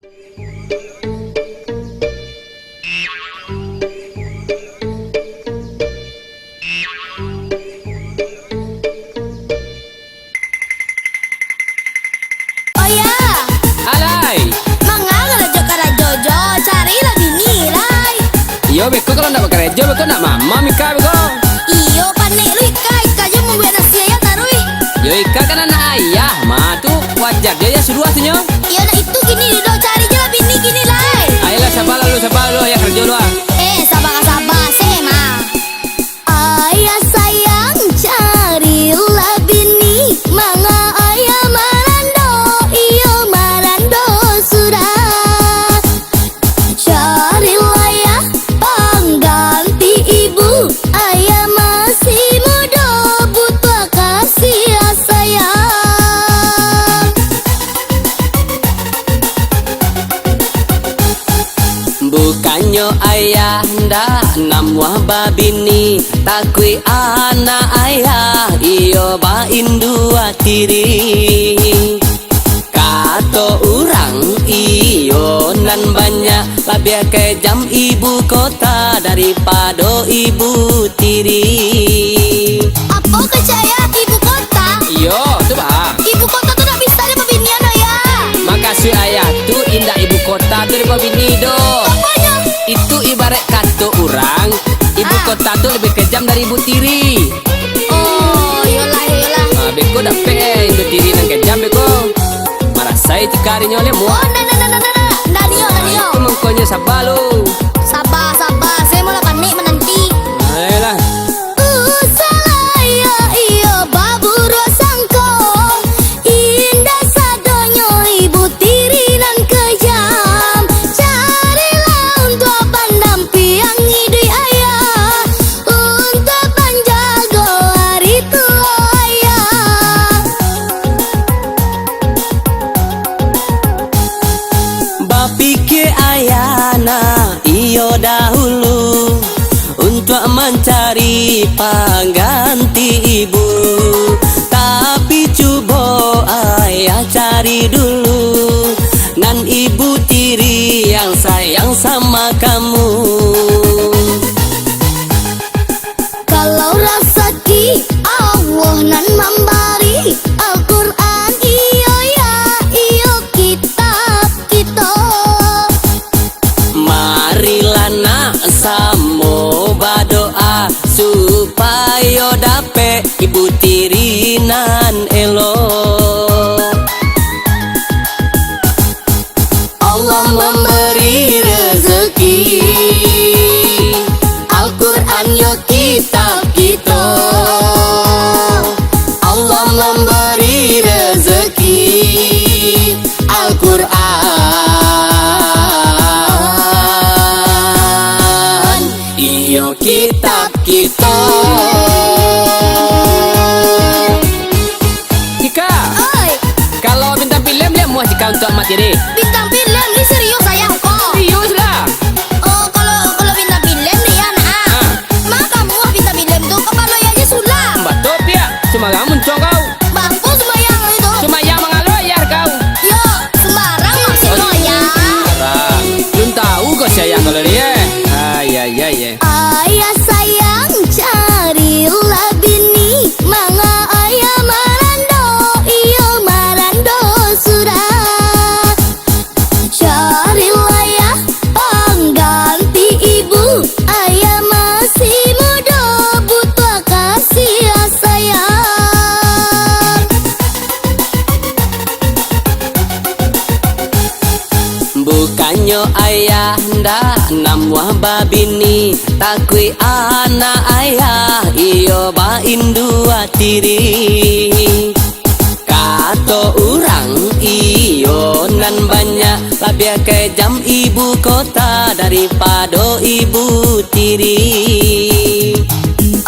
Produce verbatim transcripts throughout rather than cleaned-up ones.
Oya! Alai! Manga karajo-karajo jo, carilah bini, lai! Iyo, beko kalau ndak bakarajo, beko ndak mamam Ika beko. Iyo, panek lu Ika, Ika jo mambuek nasi ayam taruih. Yo, Ika kan anak ayah, ma tu wajar jo ayah suruah tu nyo. Iyo, nak itu kini dulu, cari je lah bini kini, lai! Ayolah, saba lah lu, saba lu, ayah karajo lu ah. Eh, saba-saba se, ma. Ayah sayang, carilah bini, manga ayah marando, iyo marando sudah. Carilah yah pangganti ibu, ayah masih mudo, butuah kasih sayang. Bukannyo ayah ndak namuah babini, takuik anak ayah iyo baindua tiri. Kato urang iyo nan banyak, labiah kejam ibu kota daripado ibu tiri. Apo kecek ayah, ibu kota? Iyo, tu bah. Ibu kota tu ndak bisa dibabinian, ayah. Makasuik ayah tu indak ibu kota tu dibabini doh. Aponyo? Itu ibarat kato urang, ibu Ah. kota tu labiah kejam dari ibu tiri. Oh, iyolah, iyolah. Ah, beko dapek, eh, ibu tiri nan kejam beko. Marasai tikari nyo le, muah. Oh, ndak, ndak, ndak, ndak, ndak. Ndak, nio, ndak, nio. Itu mangkonyo saba lu. Saba, saba. Saya mula panik mananti. Ayolah. Usahlah iyo, iyo baburuak sangko. Indak sadonyo ibu tiri nan kejam. Carilah untuak pandampiang iduik ayah, untuak panjago ari tuo ayah. Bapikia ayah nak iyo dahulu, untuak mancari pangganti ibu. Tapi cubo ayah cari dulu, nan ibu tiri yang sayang sama kamu. Kalau rasaki Allah nan mambari, Al-Quran iyo ya, iyo kitab kito. Marilah nak samo badoa, supayo dapek ibu tiri nan elok. Allah mambari rezeki, Al-Quran yo kitab kito. Allah mambari rezeki, Al-Quran iyo kitab kito. Cika! Oi! Kalau bintang filem, liek muah Cika untuak amak tiri. Bintang filem ni serius, ayah ko? Serius lah. Oh, kalau, kalau bintang filem ni, ya, nak. Ah. Mah kamu bintang filem tu, kapalo ayah je sulam. Batua piak, sumarang muncuang kau. Bagus bayang itu. Sumayang mangalo ayah kau. Yo, sembarang maksudnya, ayah. Sembarang. Lun tahu kau si ayah kalau dia. Ai, ai, ai, ai. Ayah sayang, carilah bini, manga ayah marando, iyo marando sudah. Carilah yah pangganti ibu, ayah masih mudo, butuah kasih sayang. Bukannyo ayah ndak namuah babini, takuik anak ayah iyo baindua tiri. Kato urang iyo nan banyak, labiah kejam ibu kota daripado ibu tiri.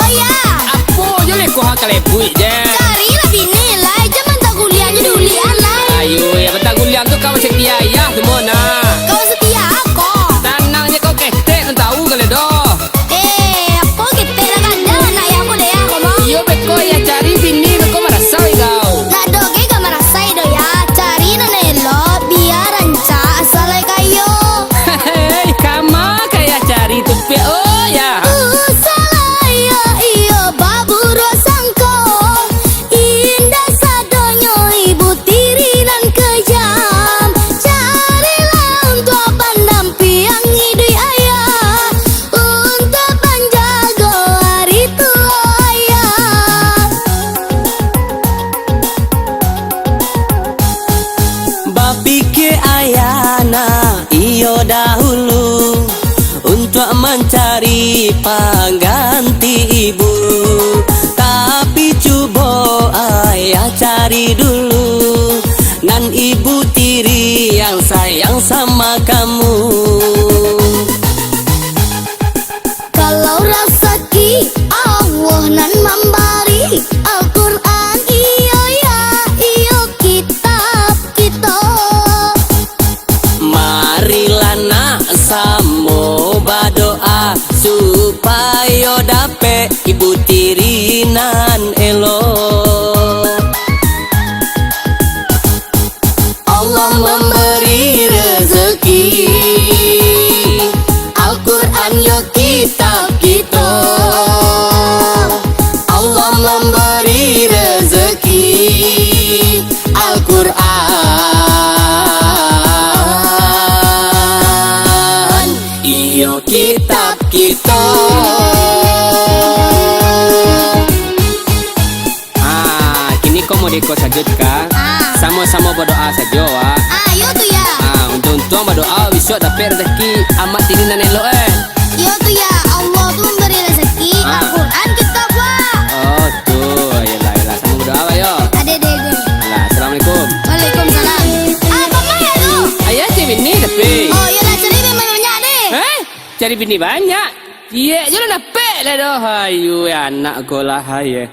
Oh ya. Apo jo leko ha kalebuik je? Carilah bini lai, jan mantah guliang jo diulian lai. Ayo, ya mantah guliang tu kawan setia ayah tu, Mona. Kawan setia ko? Tanang je kau ketek, nan tahu kali doh. Eh, apo ketek lah kadang anak ayah ko deh, ya, ko mah. Iyo, beko ya cari bini, beko marasai kau. Nak doh ge gak marasai doh ya, cari nan elok, bia rancak, asal Anak iyo dahulu untuk mencari pengganti ibu. Tapi cubo ayah cari dulu nan ibu tiri yang sayang sama kamu. Kalau rasaki Allah nan mambari, Al-Quran iyo ya, iyo kitab kito. Marilah nak samo badoa, supayo dapek ibu tiri nan elok. Allah mambari rezeki, Al-Quran yo kitab kito. Allah mambari rezeki, Al-Quran iyo kitab kito. Ah, kini ko modeko sajo, Tika. Ah. Samo-samo badoa sajo, wak. Ah, iyo tu, ya. Ah, untuang-untuang badoa, bisuak dapek rezeki amak tiri nan elok, eh. Iyo tu, ya. Allah tu mambari rezeki, ah, Al-Quran kitab, wak. Oh, tu. Iyolah, iyolah. Samo badoa, wak, yo. Ade, ade, ade. Alah, assalamualaikum. Waalaikumsalam. Ah, Bang Maya tu. Ayah cari bini, tapi. Oh, iyolah, cari bini banyak, deh. Eh? Cari bini banyak? Ciek je lah dapek lah doh. Ayu, anak ko lah, ayah.